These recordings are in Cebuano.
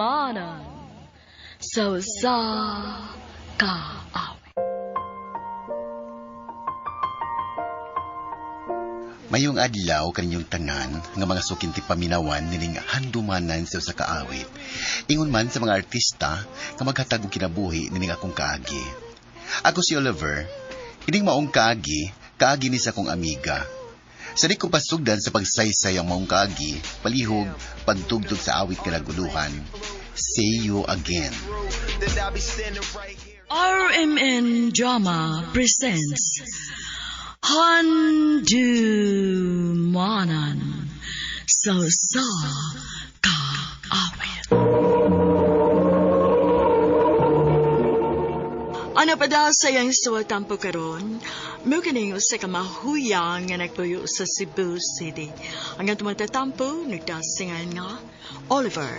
Handumanan sa usa ka awit. Mayong adlaw kaninyong tanan nga mga sukinti paminawan nining handumanan sa usa ka awit. Ingon man sa mga artista nga maghatag og kinabuhi nining akong kaagi. Ako si Oliver. Ining maong kaagi, kaagi ni sa akong amiga. Sa di ko pasugdan sa pagsaysay ang maong kaagi, palihog pagtugtog sa awit nga naguluhan. See you again. RMN Drama presents Handumanan sa usa ka awit. Ano pa daw sa iyang suwatampo karon? Mukining usa ka mahuyang nga nagpuyo sa Cebu City. Ang atong matatampo, nagdasingan nga Oliver.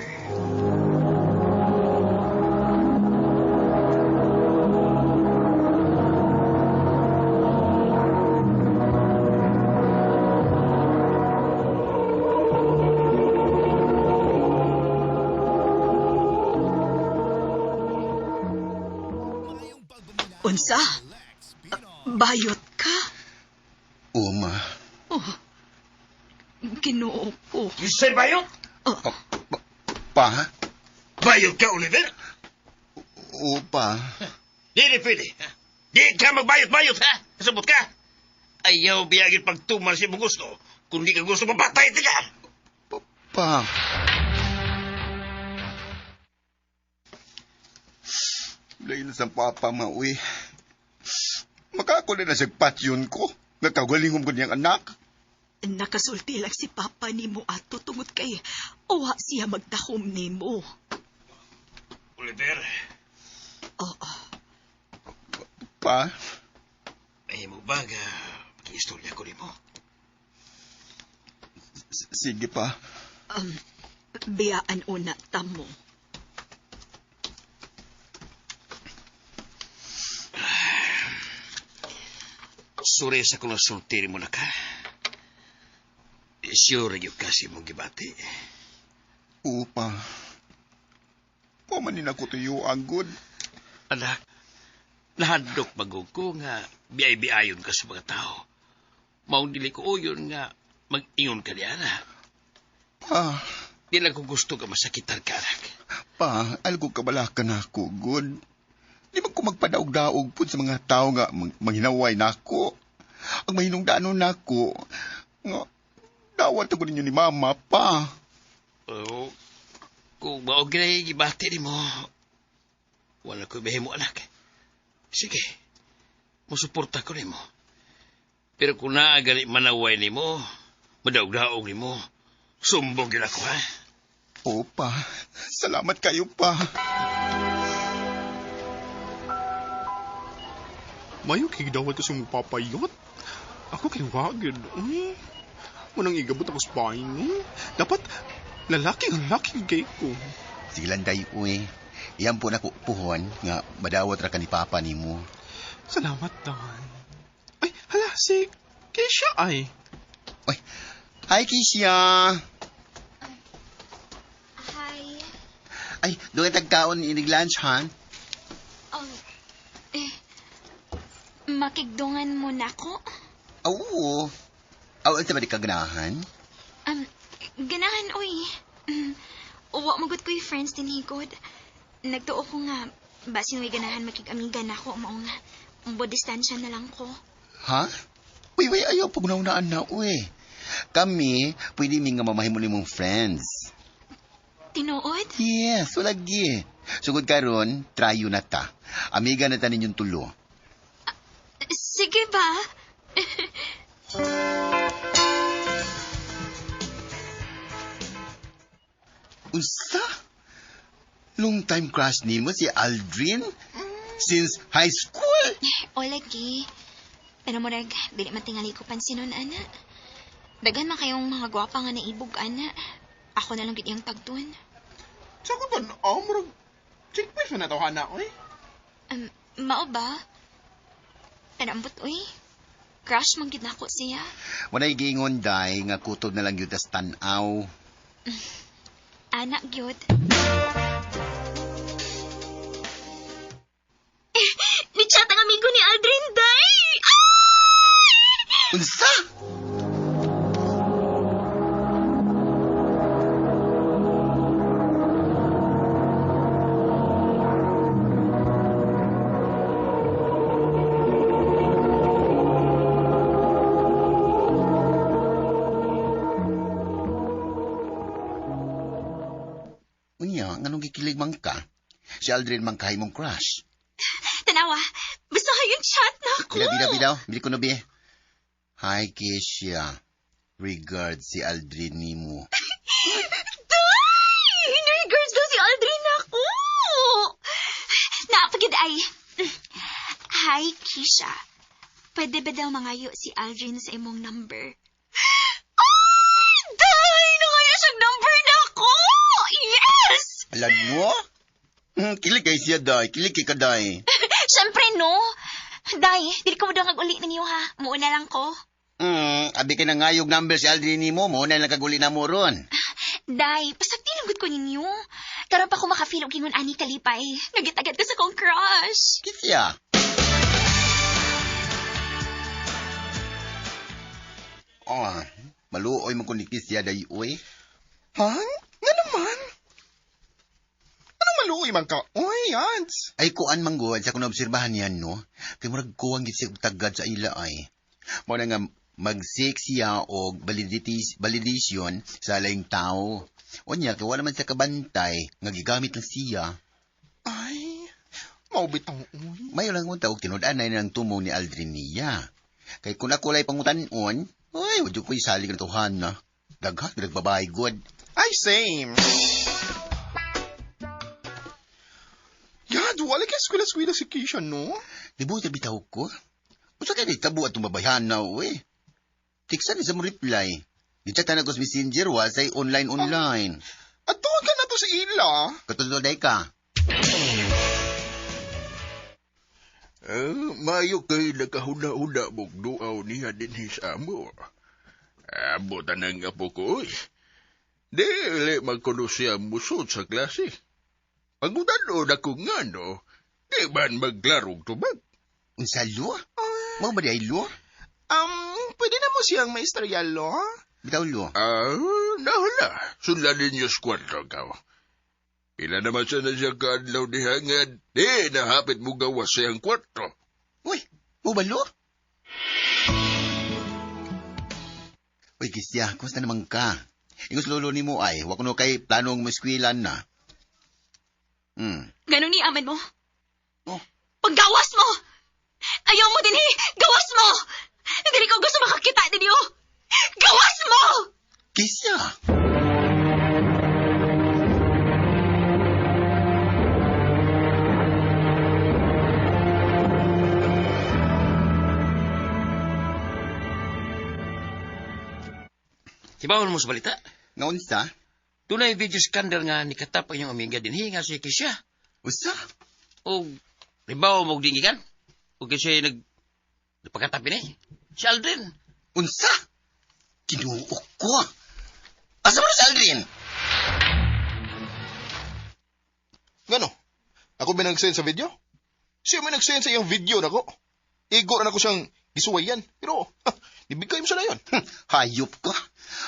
Unsa? Bayot ka? Uma. Oh, Ginoo ko. You say bayot? Oh, Pa? Bayot ka, Oliver? Oo, pa. Dili pwede. Ha? Di ka magbayot-bayot, ha? Kasabot ka? Ayaw biyagin pagtuman sa imong gusto. Kung di ka gusto, mapatay ka. Pa. Lain sa papa mauwi. Makako na sa patyon ko. Nagkagalingom ko niyang anak. Nakasulti lang si Papa nimo ato tungod kay uwa siya magdahom nimo. Oliver, Oo. Pa? ay mo ba nga makiistorya ko nimo? Sige pa. Biyaan una tamo. Sorry sa kung nasulti mo na ka. Sure yun kasi mong gibati. Oo, pa. Pamanin ako tuyo ang good. Anak, nahadlok magog ko nga biyay-biyayon ka sa mga tao. Maong dili ko uyon nga mag-ingon ka niya na. Pa, Di lang ko gusto ka masakitan ka, anak. pa, algo kabalakan ako, good. Di man ko magpadaog-daog po sa mga tao nga manghinaway nako. Ang mahinungdanon nako, nga, dawat ako ninyo ni mama, pa. Oo. Kung mao ginay gibati nimo, wala ko ibahimo, anak. Sige, musuporta ko nimo. Pero kung naagali manaway nimo, madaog-daog nimo, sumbong yun ako, ha? Oo, pa. Salamat kayo, pa. Mayo kay gidawat ko sa mong papayot. Ako kay wagid. Manang igabot ako sa bahay, no? Dapat lalaki ang lalaki kay ko. Sige lang, day, uy. Iyan po na ko puhon nga madawat ra ka ni papa nimo. Salamat, Dan. Ay, hala, si Keisha ay. Uy, hi, Keisha. Hi. Ay, doon tagkaon inig lunch, han? Makigdungan mo na ko? Oo. Aw, unsa ba di ka ganahan? Ganahan, uy. Uwa magod ko yung friends din higod. Nagtuo ko nga, basin way ganahan makig-amiga na ako, mao nga. Umbo distansya na lang ko. Ha? Uy, uy, ayaw pagnaunaan na, uy. Kami, pwede mi nga mamahimo nimong friends. Tinuod? Yes, wala gi. Sugod karon, tryo na ta. Amiga na ta ninyong tulo. Sige ba? Unsa? Long time crush nimo si Aldrin? Since high school? O lagi. Pero murag, dili man tingali ko pansinon, ana. Daghan man kayong mga gwapa nga naibog, ana. Ako na lang gid iyang tagtun. Sa ko ba, oh, murag, chick wife na to, hana, oy. Mao ba? Pero ambot, uy. Crush man gid nako siya. Walay giingon day nga kutob na lang gyud tas tan-aw. Anak gyud. Unya, nganong gikilig man ka? Si Aldrin man kahay mong crush. Tanawa, basta yung chat na ako. Bidaw, bidaw, bidaw. Bili ko na, bi. Hi, Keisha. Regards si Aldrin nimo. Day! In regards daw si Aldrin ako! Naapagid ay. Hi, Keisha. Pwede ba daw mangayo si Aldrin sa imong number? Ay! Day! Nangayo siyang number na ako! Yes! Alam mo? Kilig kay siya, day. Kilig kay ka, day. Siyempre, no? Day, dili ko mo daw kag-uli ninyo, ha? Muuna lang ko. Abi kay nangayog number si Aldrin nimo mo na lang kaguli na mo ron. Day, pasagti lang gud ko ninyo. Karon pa ko makafeel og ingon ani kalipay. Nagitagad ko sa kong crush. Kisya. Oh, maluoy mo ko ni Kisya day uy. Ha? Nga naman? Anong maluoy man ka? Uy, Hans. Ay kuan man gud sa kuno obserbahan niyan no. Kay murag kuwang gid siya og tagad sa ila ay. Mo na nga mag-seek siya og validation sa laing tao. Unya kay wala man siya kabantay nga gigamit lang siya. Ay, maubitang uy. Mayo lang unta og tinud-anay ng tumong ni Aldrin niya. Kay kung ako lay pangutan-on, ay, wala ko'y salig na tuhan na. Daghat, nagbabae, good. Ay, same. God, wala kay eskwela-eskwela si Keisha, no? Di ba bitaw ko? Usa kay tabo atong babayhan na, uy. Tiksan ni sa mo reply. Di chat na ko sa messenger, wa say online. At tuwag ka na to sa ila. Katulad day ka. Mayo kay nakahuna-huna mong duaw niya din sa amo. Amo tanang apo ko, oy. Dili magkuno siya musod sa klase. Pagutanon ako nga, no, di man maglarong tubag. Unsa lo? Mao ba di ay lo? Pwede na mo siyang maistorya, lo? Bitaw lo. Nahala. Sundan ninyo sa kwarto ka. Pila naman siya na siya kaadlaw ni hangad. Di, nahapit mo gawas siyang kwarto. Uy, mo ba lo? Uy, Kisya, kumusta naman ka? Ingos lolo ni mo ay, wag kuno kay planong maeskwilan na. Ganun ni aman mo. Oh. Paggawas mo! Ayaw mo din eh! Gawas mo! Hindi ko gusto makakita ninyo! Gawas mo! Kisya! Hibawon mo sa balita. Ngaunsa? Dunay video scandal nga nikatap ang iyong amiga din nga si Kisha. Usa? O ribaw mo dingikan. O kasi nagpakatapin eh. Si Aldrin. Unsa? Kinuok ko. Asa mo na si Aldrin? Gano? Ako ba nag-send sa video? Siya may nag-send sa iyang video na ko. Igo na ko siyang gisuwayan. Pero, ibigay mo siya na yun. Hayop ka.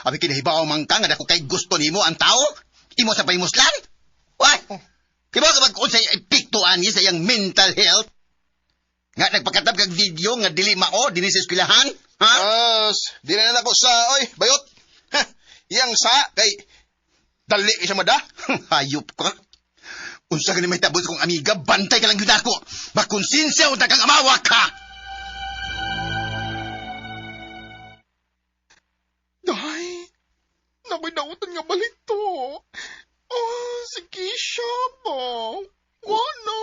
Abi kinahibaw man ka nga dako kay gusto nimo ang tao? Imo sa pahimuslan? Why? Oh. Kibaw ka mag-unsay epektuan niya sa iyang mental health? Nga nagpakatab kag video nga dili mao dinhi sa eskwelahan? Ha? As, di na nako sa, oy, bayot. Ha, iyang sa, kay, dali kay siya mada. Hayop ka. Unsa ka ni may tabot kong amiga, bantay ka lang yun ako. Makonsensya unta kang amawa ka. Day, nakoy nautan nga balito. Oh, si Keisha ba? Wala.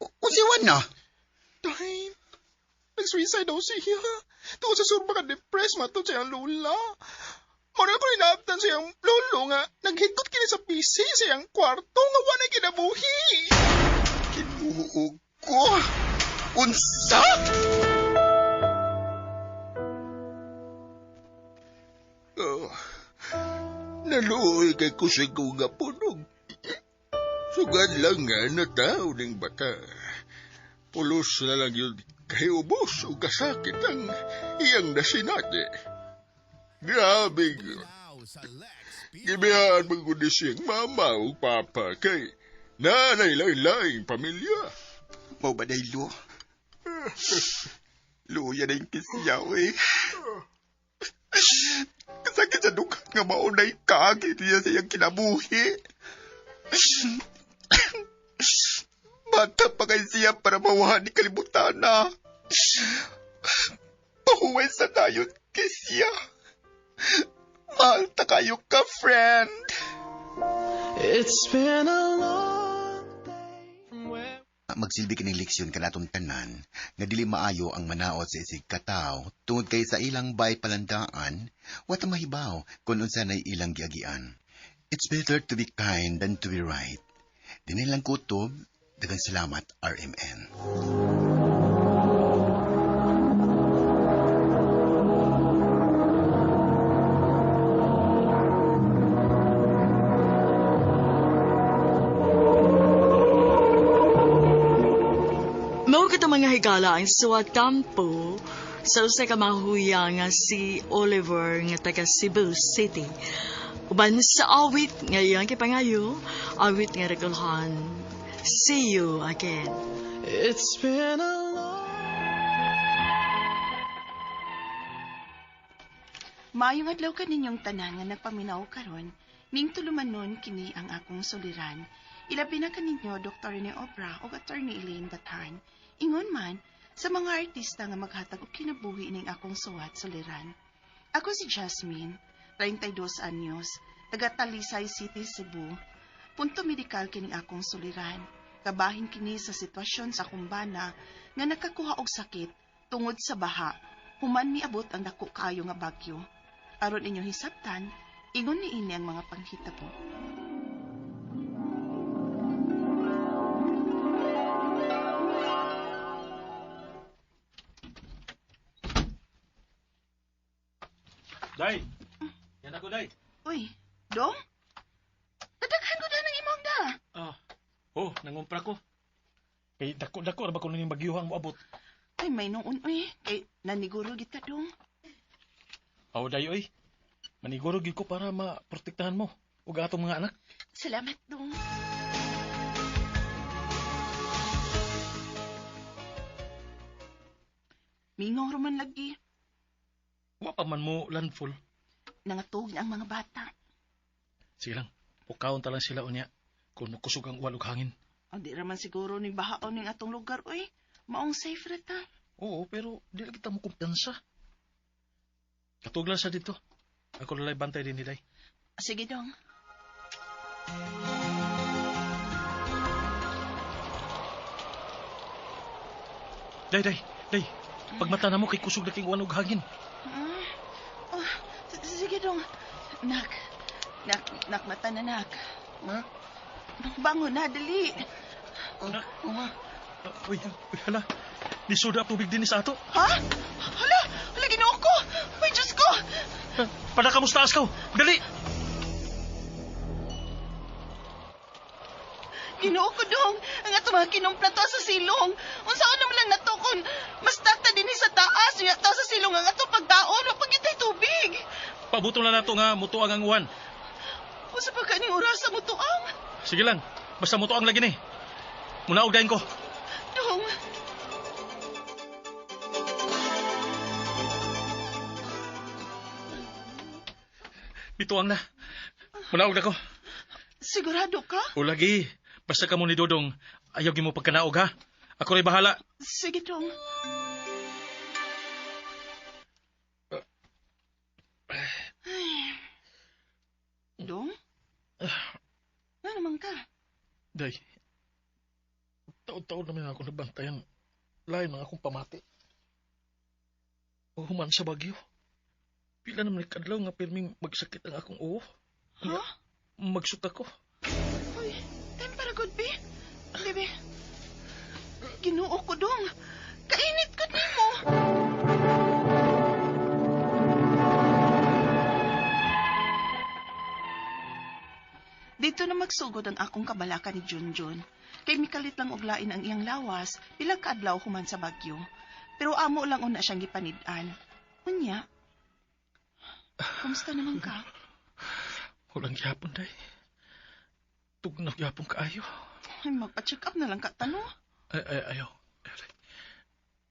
Unsa na? Day, nag-suicide daw siya. Tungkol sa surba ka depressed, matod sa iyang lula. Muna ko inaabtan sa iyang lolo nga naghiggot kini sa PC sa iyang kwarto nga wala kinabuhi. Kinuog ko. Unsa? Oh, naluoy kay kusig ko nga punog. Sugad lang nga na tao ning bata. Pulos na lang yun kay ubos o kasakit ang iyang nasinati. Grabe yun. Gibiyaan mo ko ni siyang mama o papa kay nanay laing-laing pamilya. Mao ba day lo? Luya na yung kisyaw eh. Kasakit sa dughan nga maunay kaagi niya sa iyang kinabuhi. Bata pa kay siya para mawahan ni kalibutan na. Pahuway sa dayon kay siya. Mahal ta kayo ka, friend. It's been a long day from where Magsilbi kining leksyon kanatong tanan nga dili maayo ang manaot sa isig kataw tungod kay sa ilang bay palandaan wa ta mahibaw kung unsa nay ilang giagian. It's better to be kind than to be right. Dinhi lang kutob, daghang salamat RMN. Mao kato mga higala ang suwatampo sa usa ka mahuya nga si Oliver nga taga Cebu City. Uban sa awit nga iyang gipangayo, awit nga regulhan. See you again. It's been a long Maayong adlaw kaninyong tanan nga nagpaminaw karon, ning tulumanon kini ang akong suliran. Ilabi na kaninyo Dr. Rene Obra ug Attorney Elaine Batan. Ingon man sa mga artista nga maghatag og kinabuhi ning akong suwat suliran. Ako si Jasmine, 32 anyos, taga Talisay City, Cebu. Punto medikal kining akong suliran. Kabahin kini sa sitwasyon sa akong bana nga nakakuha og sakit tungod sa baha human miabot ang dako kaayo nga bagyo. Aron inyong hisabtan, ingon niini ang mga panghitabo. Day! Yan ako, Day. Uy, Dong? Nadaghan ko na ng imong da. Ah. Oh, nangumpra ko. Kay dako-dako ra ba kuno ning bagyuhang moabot. Ay, may noon, uy. Kay naniguro gid ka, Dong. Aw, day oy. Maniguro gyud ko para maprotektahan mo ug atong mga anak. Salamat, Dong. Mingaw raman lagi. Wa pa man mo landfall. Nangatog na ang mga bata. Sige lang, pukaon ta lang sila unya kung makusog ang uwan ug hangin. Ang di raman siguro ni bahaon ning atong lugar, uy. Maong safe ra ta. Oo, pero di lang kita mo kumpiyansa. Katuglan sa dito. Ako lalay bantay din ni Day. Sige, Dong. Day, day, day. Pagmata na mo kay kusog na king uwan ug hangin. Ah, oh, sige, Dong. Nak, nak, nak, mata na, nak. Ma? Bangon na, dali. Nak, ma. Uy, uy, hala. Lisuda tubig din sa ato. Ha? Hala, hala, Ginoo ko. Ay, Diyos ko. Pada ka mo sa taas ka. Dali! Ginoo ko, Dong. Ang ato mga kinumpla to sa silong. Unsaon naman lang nato kung mas tata din sa taas. Unya ta sa silong ang ato pagkaon. Wa pagitay tubig. Pabuto na nato nga mutuang ang uwan. Unsa pa kaning oras mo tuang? Sige lang, basta mutuang lagi ni. Munaog dayon ko. Dong. Bituang na. Munaog na ko. Sigurado ka? O lagi, basta ka mo ni Dodong, ayaw mo pagkanaog ha. Ako rin bahala. Sige, Dong. Ay. Dong? Nga naman ka? Day, taon-taon naman ako nabantayan. Lain mga akong pamati. O human sa bagyo. Pila naman kadlaw nga pirming magsakit ang akong uwo. Ha? Magsuka ko. Uy, time para good, be. Bebe. Ginoo ko, Dong. Kainit ko nimo. Dito na magsugod ang akong kabalaka ni Junjun. Kay mikalit lang og lain ang iyang lawas, pila ka adlaw human sa bagyo. Pero amo lang una siyang gipanid-an. Unya, kumusta naman ka? Walang gihapon, day. Tugnaw gihapon kaayo. Ay, magpa-check up na lang ka, tano. Ay, ay, ayaw. Ayaw, day.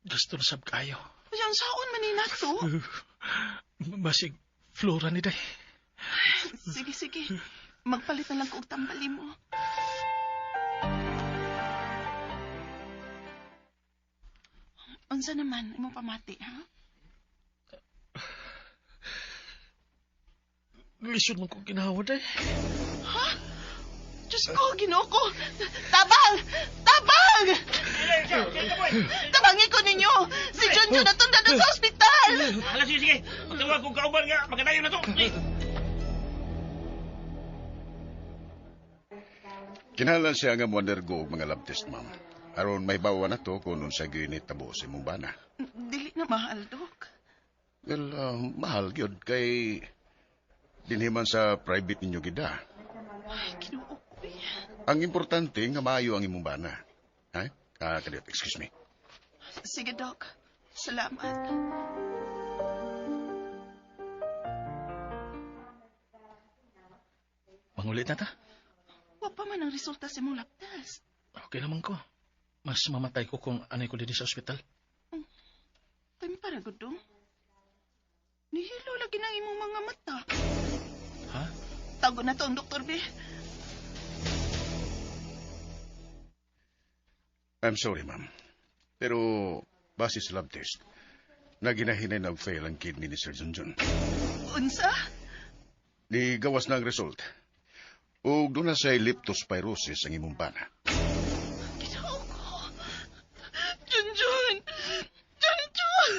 Gasto na sab kaayo. Ay, ang saon man ni nato? Basig, flora ni day. Sige, sige. Magpalit na lang ko og tambali mo. Unsa naman imong pamati, ha? Lisod man kong ginawa, day. Ha? Diyos ko, Ginoo ko! Tabang! Tabang! Tabangi ko ninyo! Si Junjun natunda doon sa ospital! Hala, sige, sige. Magtawag kong kauban nga. Magkatayo na to. Kinahanglan siya nga mo-undergo og mga lab test, ma'am. Aron mahibaw na to kung unsa gyud nitabo sa imong bana. Dili na mahal, Dok. Well, mahal gyud kay dinhi man sa private ninyo gid ah. Ay, Ginoo ko. Eh. Ang importante nga maayo ang imong bana. Ha? Ah, kadiyot, excuse me. Sige, Dok. Salamat. Mangulit na ta. Wa pa man ang resulta sa imong lab test. Okay naman ko. Mas mamatay ko kung anay ko dinhi sa ospital. Time para gud dong. Nihilo lagi ng imong mga mata. Ha? Tago na to ang doktor, be. I'm sorry, ma'am. Pero base sa lab test, naginahinay na fail ang kidney ni Sir Junjun. Unsa? Di gawas na ang result. Ug doon na sa leptospirosis ang imong bana. Ginoo ko. Junjun! Junjun!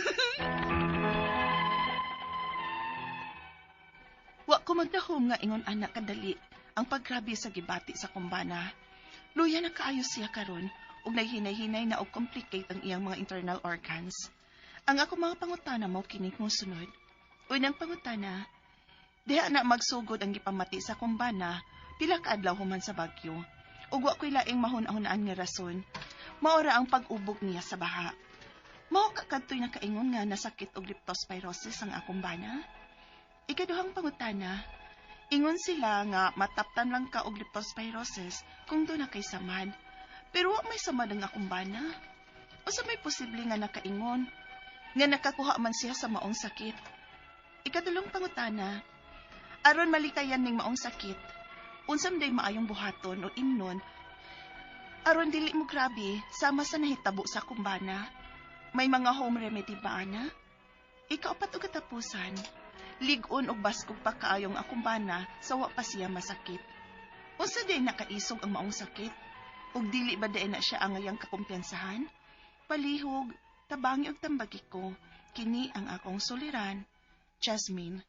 Wa ko magdahom nga ingon anak kadali ang paggrabe sa gibati sa kumbana. Luya na kaayo siya karon ug naghinay-hinay na og complicate ang iyang mga internal organs. Ang ako mga pangutana mo kini kung sunod. Unang pangutana, diha na magsugod ang gipamati sa kumbana pila ka adlaw human sa bagyo. Ug wa ko'y laing mahun-hunaan nga rason. Maora ang pag-ubog niya sa baha. Mao ka kadto'y nakaingon nga nasakit og leptospirosis ang akong bana? Ikaduhang pangutana, ingon sila nga mataptan lang ka og leptospirosis kung doon na kay samad. Pero wa may samad ang akong bana. Usa may posible nga nakaingon nga nakakuha man siya sa maong sakit. Ikatulong pangutana, aron malikayan ning maong sakit, unsam day maayong buhaton o imnon, aron dili mo grabe sama sa nahitabo sa kumbana. May mga home remedy ba ana? Ikaapat og katapusan, lig-on og baskog pa kaayong akong bana sa wa pa siya masakit. Unsa day nakaisog ang maong sakit? Ug dili ba day na siya ang ngayang kakumpiyansahan? Palihog, tabangi og tambagi ko, kini ang akong suliran. Jasmine.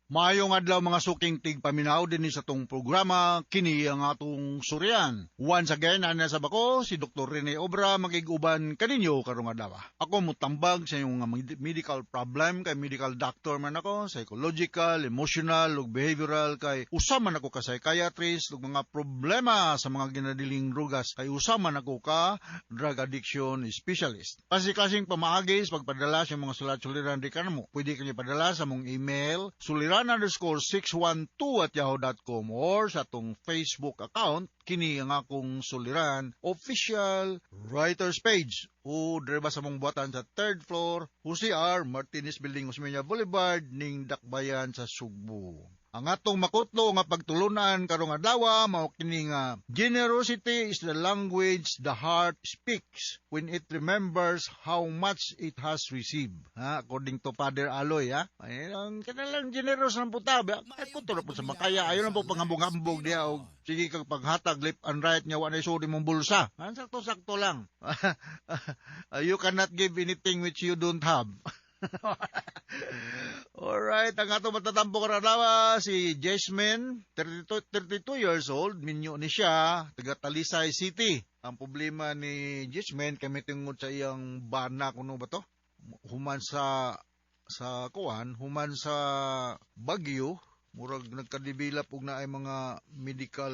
Maayong adlaw mga suking tigpaminaw dinhi sa tong programa kini ang atong suryan. Once again ana sa bako si Dr. Rene Obra magig-uban kaninyo karong adlaw. Ako mutambag sa inyong mga medical problem kay medical doctor man ako, psychological, emotional ug behavioral kay usa man ako ka psychiatrist ug mga problema sa mga ginadiling drugas kay usa man ako ka drug addiction specialist. Kasi-klaseng pamaagi sa pagpadala sa mga sulat suliran di kanamo. Pwede kanyo padala sa mong email suliran_612@yahoo.com or sa atong Facebook account kini ang akong suliran official writers page o dire ba sa mong buhatan sa third floor Jose R. Martinez Building, Osmeña Boulevard ning Dakbayan sa Sugbo. Ang atong makutlo nga pagtulunan karong adlaw mao kini nga generosity is the language the heart speaks when it remembers how much it has received. Ha, according to Father Aloy, ha. Ay, ang kanalang generous ng puta, ba? Ay, puto na po sa makaya. Ayaw na po panghambog-hambog diya og sige kag paghatag left and right nga wa na isuri mong bulsa. Ha, sakto-sakto lang. You cannot give anything which you don't have. Alright, ang ato matatampo karon adlaw si Jasmine, 32 years old, minyo ni siya, taga Talisay City. Ang problema ni Jasmine kami tungod sa iyang bana kuno ba to? Human sa kuan, human sa Bagyo, murag nagka-develop og naay mga medical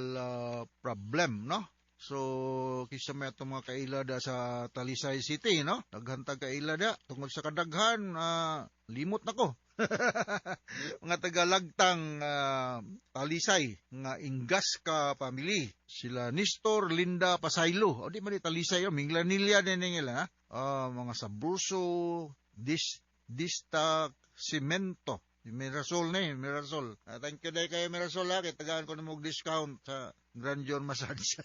problem, no? So, kisa may atong mga kaila da sa Talisay City, no? Daghan tag kaila da. Tungod sa kadaghan, limot na ko. Mga tagalagtang Talisay, nga Ingas ka family. Sila Nestor, Linda, Pasaylo. O di man di Talisay, oh, Minglanilla din nila. Ha? Mga Sabruso, Dista, Cemento. Mirasol ni, Mirasol. Thank you dahil kayo, Mirasol, ha. Kay tagaan ko na mong discount sa Grandeur Massage.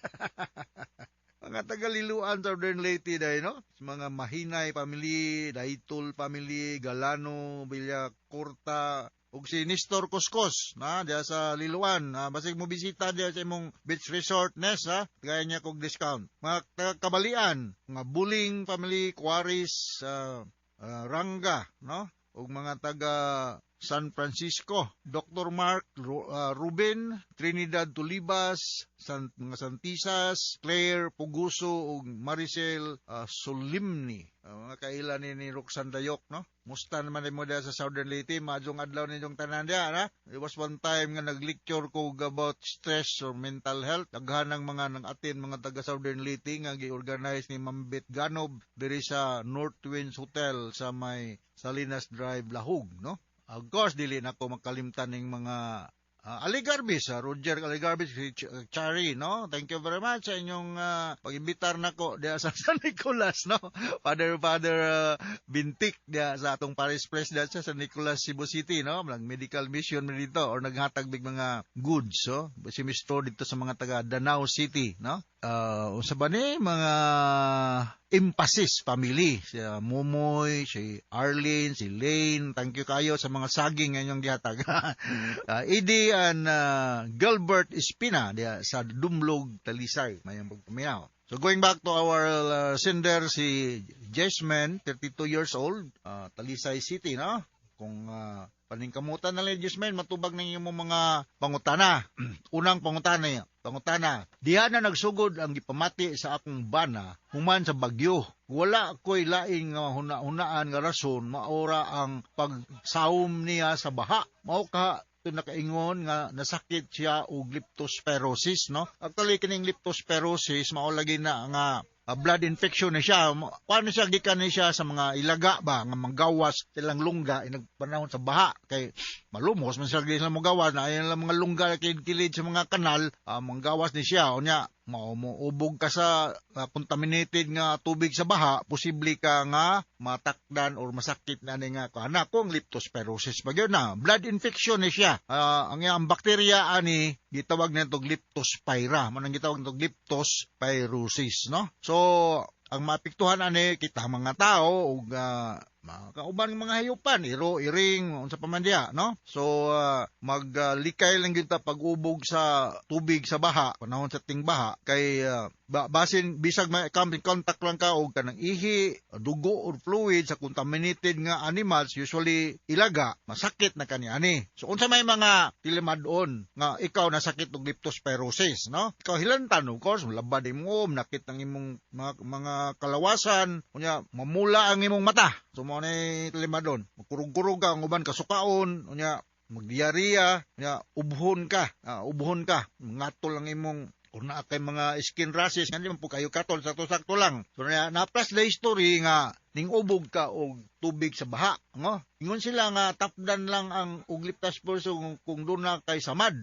Mga taga-Liloan, Southern Leyte dahil, no? Mga Mahinay family, Daytol family, Galano, Villacorta, ug si Nestor Coscos na diya sa Liloan. Basig mo bisita diya sa imong beach resort, Nes, ha, gaya niya kog discount. Mga taga-Kabalian, mga Buling family, Quaris, Ranga, no? Ug mga taga San Francisco, Dr. Mark Ruben, Trinidad Tulibas, mga Santisas, Claire Puguso ug Maricel Solimni. Mga kaila ni Roxanne Dayok, no? Musta naman mo diya sa Southern Leyte, maadjong adlaw ninyong tanan diya, na? It was one time nga nag-lecture ko about stress or mental health. Daghan ng mga nang atin mga taga Southern Leyte nga gi-organize ni Mambet Ganob diri sa North Winds Hotel sa may Salinas Drive, Lahug, no? Of course, dili na ko makalimtan ning mga Aligarbis, Roger Aligarbis, si Chari, no? Thank you very much sa inyong pag-imbitar nako diya sa San Nicolas, no? Father Bintik diya sa atong Paris Press diya sa San Nicolas, Cebu City, no? Nag medical mission man dito or naghatag big mga goods, so si Mr. dito sa mga taga Danao City, no? Unsa ba ni mga Emphasis family, si Momoy, si Arlene, si Lane, thank you kayo sa mga saging nga inyong gihatag. Eddie and Gilbert Espina diya sa Dumlog, Talisay, mayang pagpaminaw. So going back to our sender, si Jasmine, 32 years old, Talisay City, no? Kung paningkamutan na lang, Jasmine, matubag ng inyong mga pangutana. Unang pangutana. Diha na nagsugod ang gipamati sa akong bana human sa bagyo. Wala ko'y laing nga huna-hunaan nga rason, maora ang pagsawom niya sa baha. Mao ka ito nakaingon nga nasakit siya og leptospirosis, no? Actually, kining leptospirosis mao lagi na nga blood infection na siya. Kuan siya, gikan ni siya sa mga ilaga ba nga manggawas silang lungga inag panahon sa baha kay malumos man sila sila mogawas na ayan lang mga lungga kilid sa mga kanal, manggawas ni siya. Unya mao mo ubog ka sa contaminated nga tubig sa baha, posible ka nga matakdan or masakit na ni nga kuan kung leptospirosis pa gyud na blood infection ni siya. Ang bakterya ani gitawag nitong leptospira, man ang gitawag nitong leptospirosis, no? So ang maapektuhan ani kita mga tao ug mga kauban ng mga hayupan, iro, iring, unsa pa man diya, no? So maglikay lang gyud ta pag-ubog sa tubig sa baha, panahon sa tingbaha, kay basin bisag may contact lang ka og kanang ihi, dugo or fluid sa contaminated nga animals, usually ilaga, masakit na kani ani. So unsa may mga tilimad-on nga ikaw nasakit og leptospirosis, no? Ikaw hilantan, of course, labad imo, nakit ang imong mga kalawasan, unya mamula ang imong mata. So mao ni tilimad-on. Magkurog-kurog ka, ang uban kasukaon, unya magdiarrhea, unya ubhon ka, ngatol ang imong kung naa kay mga skin rashes, nga di man po kayo katol, sakto-sakto lang. So na plus the history nga ning ubog ka og tubig sa baha, no? Ingon sila nga tapdan lang ang og leptospirosis kung doon na kay samad.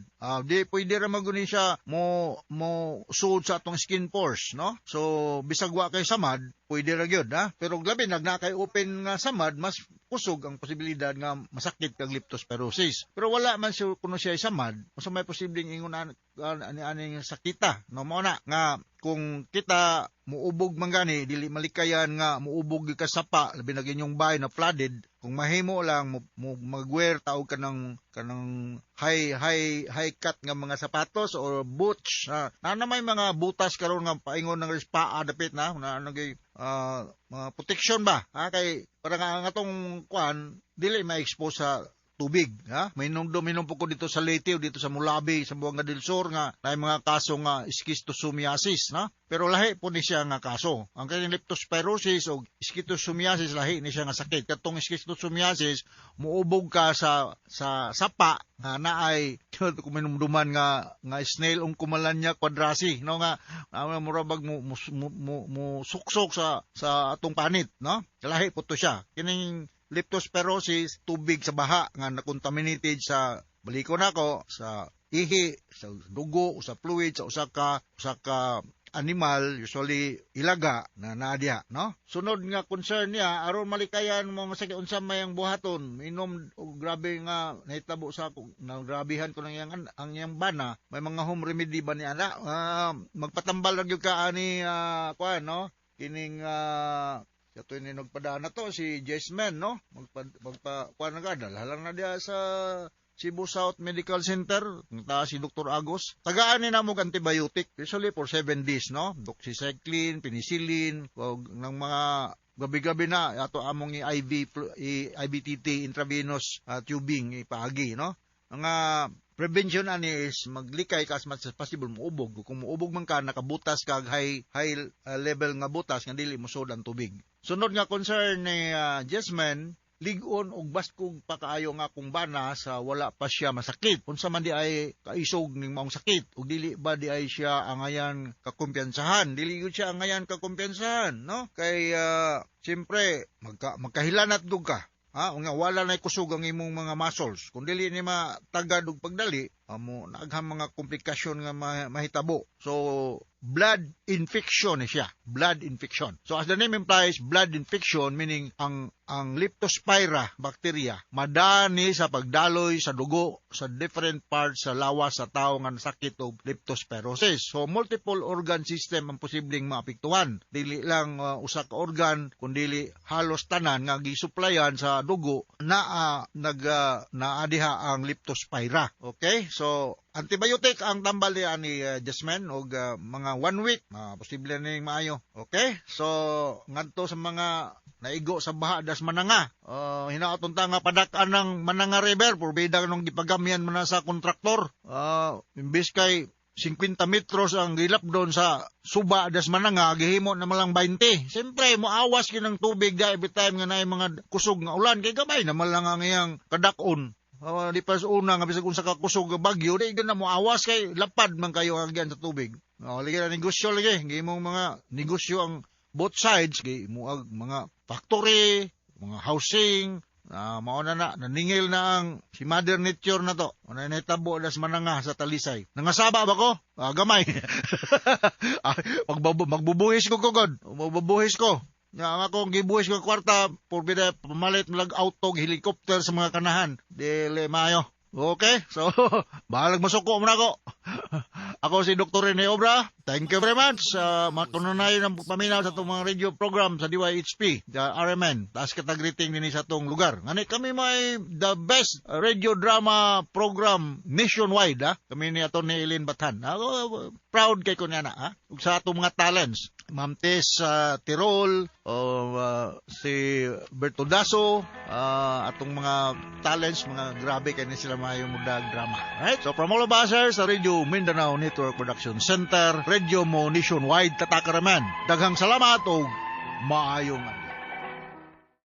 Di pwede ra maguni siya mo suod sa atong skin pores, no? So bisag wa kay samad, pwede ra gyud, ha? Pero labi nag na kay open nga samad, mas kusog ang posibilidad nga masakit kag leptospirosis. Pero wala man siya kuno siya samad, unsa may posibleng ingon ani ani sakita, no? Mao na nga kung kita muubog man gani, dili malikayan nga muubog ka sapa, labi na inyong bahay na flooded, kung mahimo lang mo magwear ta og kanang high high high cut nga mga sapatos or boots na may mga butas karon nga paingon ng paa dapit na na nagay mga protection ba, ha, kay para nga ang atong kuan dili ma-expose sa tubig, ha? May minom po ko dito sa Leyte o dito sa Mulabi, sa Buanga del Sur nga naay mga kaso nga schistosomiasis, no? Pero lahi po ni siya nga kaso. Ang kanyang leptospirosis o schistosomiasis, lahi ni siya nga sakit. Katong schistosomiasis, muubog ka sa sapa nga naay kung minumduman nga snail Oncomelania quadrasi, no, nga mura bag mo suksok sa atong panit, no? Lahi po to siya. Kining leptospirosis, tubig sa baha nga na-contaminated sa baliko nako sa ihi, sa dugo, sa fluid sa usa ka animal, usually ilaga na naa diha, no? Sunod nga concern niya, aron malikayan mo masakit, unsa may ang buhaton, inom og grabe nga nahitabo sa ako, nagrabihan ko ng iyang ang iyang bana, may mga home remedy ba ni ana? Magpatambal ra gyud ka ani, kuan, no? Kining sa tuwing ni nagpadaan na to si Jasmine, no? Magpa kuan na ka, dalhan lang na diha sa Cebu South Medical Center, ta si Dr. Agos. Tagaan ni namo og antibiotic, usually for 7 days, no? Doxycycline, penicillin, og ng mga gabi-gabi na ato among i-IV, i-IVTT, intravenous tubing ipaagi, no? Mga prevention ani is maglikay ka as much as possible muubog. Kung muubog man ka, nakabutas ka og high level nga butas nga dili mosud ang tubig. Sunod nga concern ni Jasmine, lig-on og baskog pa kaayo nga akong bana sa wala pa siya masakit. Unsa man di ay kaisog ning maong sakit ug dili ba di ay siya angayan kakumpiyansahan? Dili gyud siya angayan kakumpiyansahan, no? Kay siyempre magkahilanat gud ka. Ha, nga wala na kusog ang imong mga muscles. Kung dili ni matagad og pagdali, amo naghang mga komplikasyon nga mahitabo. So blood infection ni siya, blood infection. So as the name implies, blood infection meaning ang Leptospira bacteria madani sa pagdaloy sa dugo sa different parts sa lawas sa tao nga nasakit og leptospirosis. So multiple organ system ang posibleng maapektuhan. Dili lang usa ka organ, kundili halos tanan nga gisuplayan sa dugo na nag naa diha ang Leptospira. Okay? So antibiotic ang tambal niya ni Jasmine og mga one week, posible ning maayo. Okay? So ngadto sa mga naigo sa baha das Mananga, hinaot unta nga padak-an ng Mananga River, porbida nung gipagamyan man na sa kontraktor. Imbis kay 50 metros ang gilap doon sa suba das Mananga, gihimo na malang 20. Siyempre, moawas gyud ang tubig da every time nga naay mga kusog nga ulan, kay gamay na man lang ang iyang kadakon. Di pa sa una nga bisag unsa ka kusog nga bagyo, di gyud na moawas kay lapad man kayo agyan sa tubig. Oh, lagi na negosyo lagi, gihimong mga negosyo ang both sides, kay muag mga factory, mga housing, mao na na, naningil na ang si Mother Nature na to. Ano na nahitabo das Mananga sa Talisay. Nangasaba ba ko? Gamay. Magbubuhis ko kugod. Magbubuhis ko. Nga ang akong gibuhis ko kwarta, porbida pamalit malag auto, helicopter sa mga kanahan. Dili maayo. Okay, so bahalag masuko mo na ako. Ako si Dr. Rene Obra. Thank you very much. Matununayon ang paminaw sa itong mga radio program sa DYHP, the RMN. Taas katag rating din sa itong lugar. Ngani kami may the best radio drama program nationwide. Ha? Kami ni ato ni Eileen Bathan. Ako, proud kay ko niya na. Ha? Ug sa atong mga talents. Ma'am Tess Tirol, o si Berto Daso, atong mga talents, mga grabe kay ni sila maayo mudag drama. Right? So from all of us here sa Radio Mindanao Network Production Center, Radio Mo Nationwide, Tatakaraman. Daghang salamat og maayong adlaw.